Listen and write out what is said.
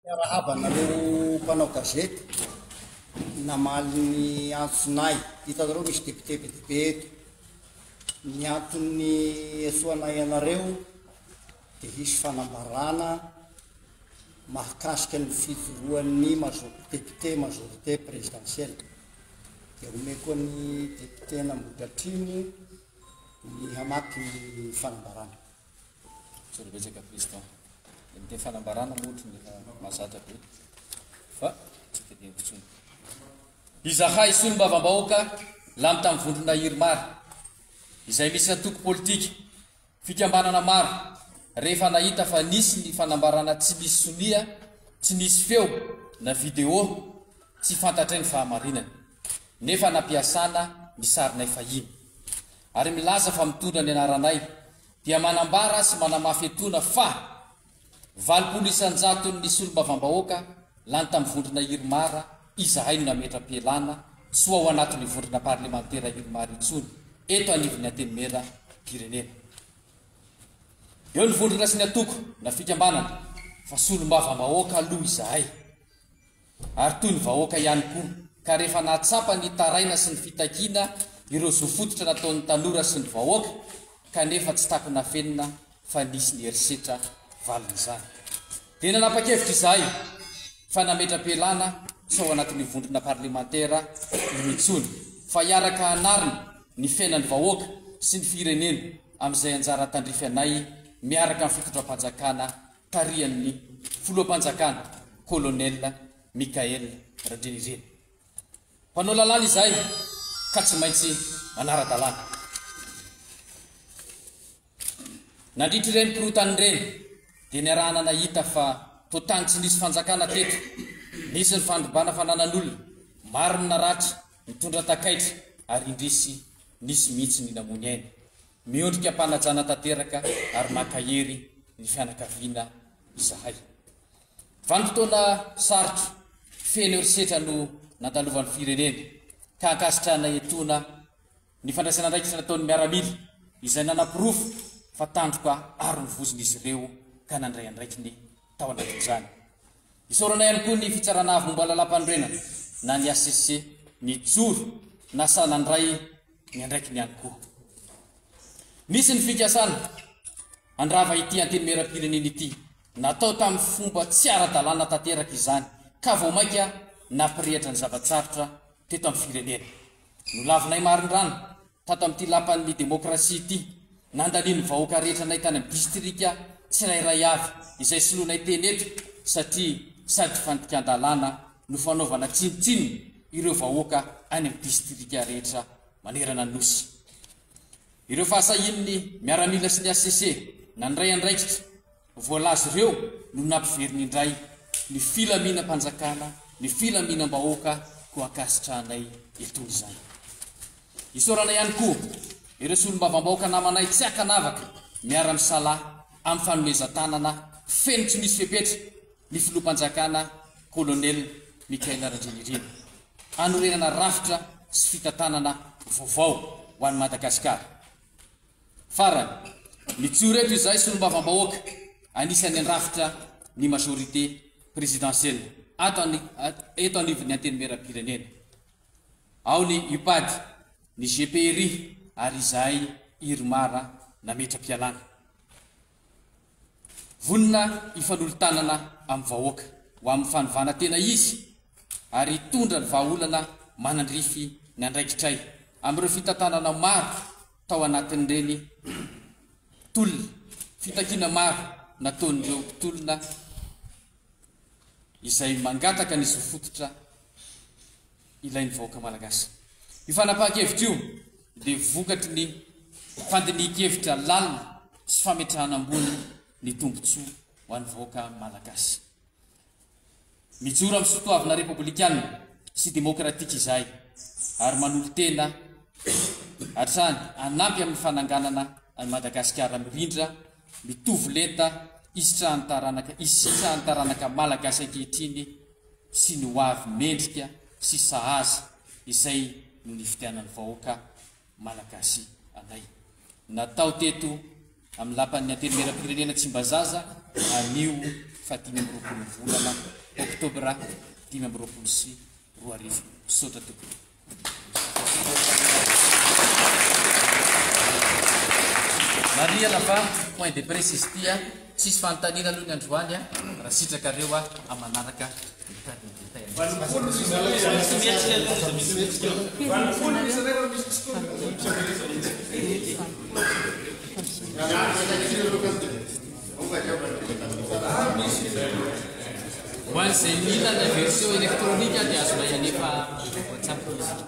Miarahaba anareo mpanao gazety namaly ny antsonay. Hitanareo misy député be dia be eto. Ny antony iantsoanay anareo dia hisy fanambarana mahakasika ny fijoroan'ny député majorité présidentielle. Dia omeko an'ny député Nambohidratrimo ny hamaky ny fanambarana. Misaotra betsaka Président. Ilay miteny fanambarana moa ohatry ny efa mahazatra be fa tsy teneniko intsony. Izahay solombavambahoaka lany tamin'ny vondrona IRMAR, izay misy antoko politika, fikambanana maro, rehefa nahita fa nisy ny fanambarana tsy nisy sonia, tsy nisy feo na vidéo, tsy fantatray ny fahamarinany, nefa nampiasana ny sarinay fahiny, ary milaza fa mitondra ny anaranay, dia manambara sy manamafy etoana fa 80 isan-jaton'ny solombavambahoaka lany tamin'ny vondrona IRMAR izahay no nametra-pialana tsy ho ao anatin'io vondrona parlemantera IRMAR intsony eto anivon'ny Antenimieram-pirenena. Eo ny vondrona sy ny antoko na fikambanana fa solombavambahoaka aloha izahay. Ary toy ny vahoaka ihany koa, ka rehefa nahatsapa ny taraina sy ny fitakiana ireo zo fototra nataon'ny tanora sy ny vahoaka, kanefa tsy takona afenina fa nisy ny herisetra valin'izany. Dia nanapa-kevitra izahay fa nametra-pialana tsy ao anatin'io vondrona parlemantera io intsony, fa hiaraka hanarina ny fiainan'ny vahoaka sy ny firenena amin'izay anjara tandrify anay miaraka amin'ny fitondram-panjakana tarihan'ny filoham-panjakana Colonel Michael Randrianirina. Mpanao lalàna izahay ka tsy maintsy manara-dalàna. Nandritra ireny korontana ireny dia niarahana nahita fa toa tany tsy nisy fanjakana teto. Nisy ny fandrobana fananan'olona, maro ny naratra, nitondra takaitra ary indrisy nisy mihitsy ny namoy aina. Miondrika am-panajana tanteraka ary mankahery ny fianakaviana izahay. Vanim-potoana sarotra, feno herisetra no nandalovan'ny firenena, ka ankasitrahanay etoana ny fandraisana andraikitra nataon'ny miaramila izay nanaporofo fa tandroka aro ny vozona izy ireo ka nandray andraikiny tao anatin'izany. Isaorana ihany koa ny Fitsarana Avo momba ny Lalàmpanorenana na ny hcc nijoro na sahy nandray ny andraikiny ihany koa. Nisy ny fikasana handrava ity Antenimierampirenena ity. Natao tamin'ny fomba tsy ara-dalàna tanteraka izany ka vao mainka nampirehitra ny zava-tsarotra teto amin'ny firenena. Nolavinay marindrano tato amin'ity lapan'ny demokrasia ity, nandanian'ny vahoaka rehetra anay tany amin'ny distrika tsirairay avy izay soloinay teny eto satria sady fandikan-dalàna no fanaovana tsinontsinona ireo vahoaka any amin'ny distrika rehetra manerana ny Nosy. Ireo fahasahian'ny miaramila sy ny HCC nandray andraikitra voalaza ireo no nampiverina indray ny filaminam-panjakana, ny filaminam-bahoaka koa ankasitrahanay etoana izany. Isaorana ihany koa ireo solombavambahoaka namanay tsy ankanavaka miara-misalahy amin'ny fanomezan-tanana feno tsy misy fepetra ny filoham-panjakana Colonel Michael Randrianirina hanorenana rafitra sy fitantanana vaovao ho an'i Madagasikara. Farany, mijoro eto izahay solombavambahoaka anisan'ny handrafitra ny majorité présidentielle ato eto anivon'ny Antenimierampirenena. Ao ny UPAD, ny GPRI ary izahay IRMAR nametra-pialana. Vonona hifanolo-tanana amin'ny vahoaka ho amin'ny fanovana tena izy ary hitondra ny vahaolana manandrify ny andraikitray amin'ireo fitantanana maro tao anatin'ireny tolona, fitakiana maro nataon'ireo mpitolona izay mangataka ny zo fototra ilain'ny vahoaka malagasy. Io fanapahan-kevitra io dia vokatry ny fandinihin-kevitra lalina sy fametrahana ambony ny tombontsoa ho an'ny vahoaka malagasy. Mijoro amin'ny soatoavina repoblikana sy demokratika izahay ary manolo-tena hatrany hanampy amin'ny fananganana an'i Madagasikara mirindra, mitovy lenta, hisitrahan'ny taranaka hisitrahan'ny taranaka malagasy ankehitriny sy ny ho avy mendrika sy sahaza izay no nifidianan'ny vahoaka malagasy anay. Natao teto amin'ny lapan'ny Antenimierampirenena Tsimbazaza anio. faha 25 ny volana oktobra 2025. Misaotra tompoko. Marihana fa point de presse izy ity a, tsisy fanontaniana aloha ny androany a, raha sitrakareo a, amin'ny manaraka mitady ny détail Ho an'izay mila ny version électronique dia azonay alefa WhatsApp izy.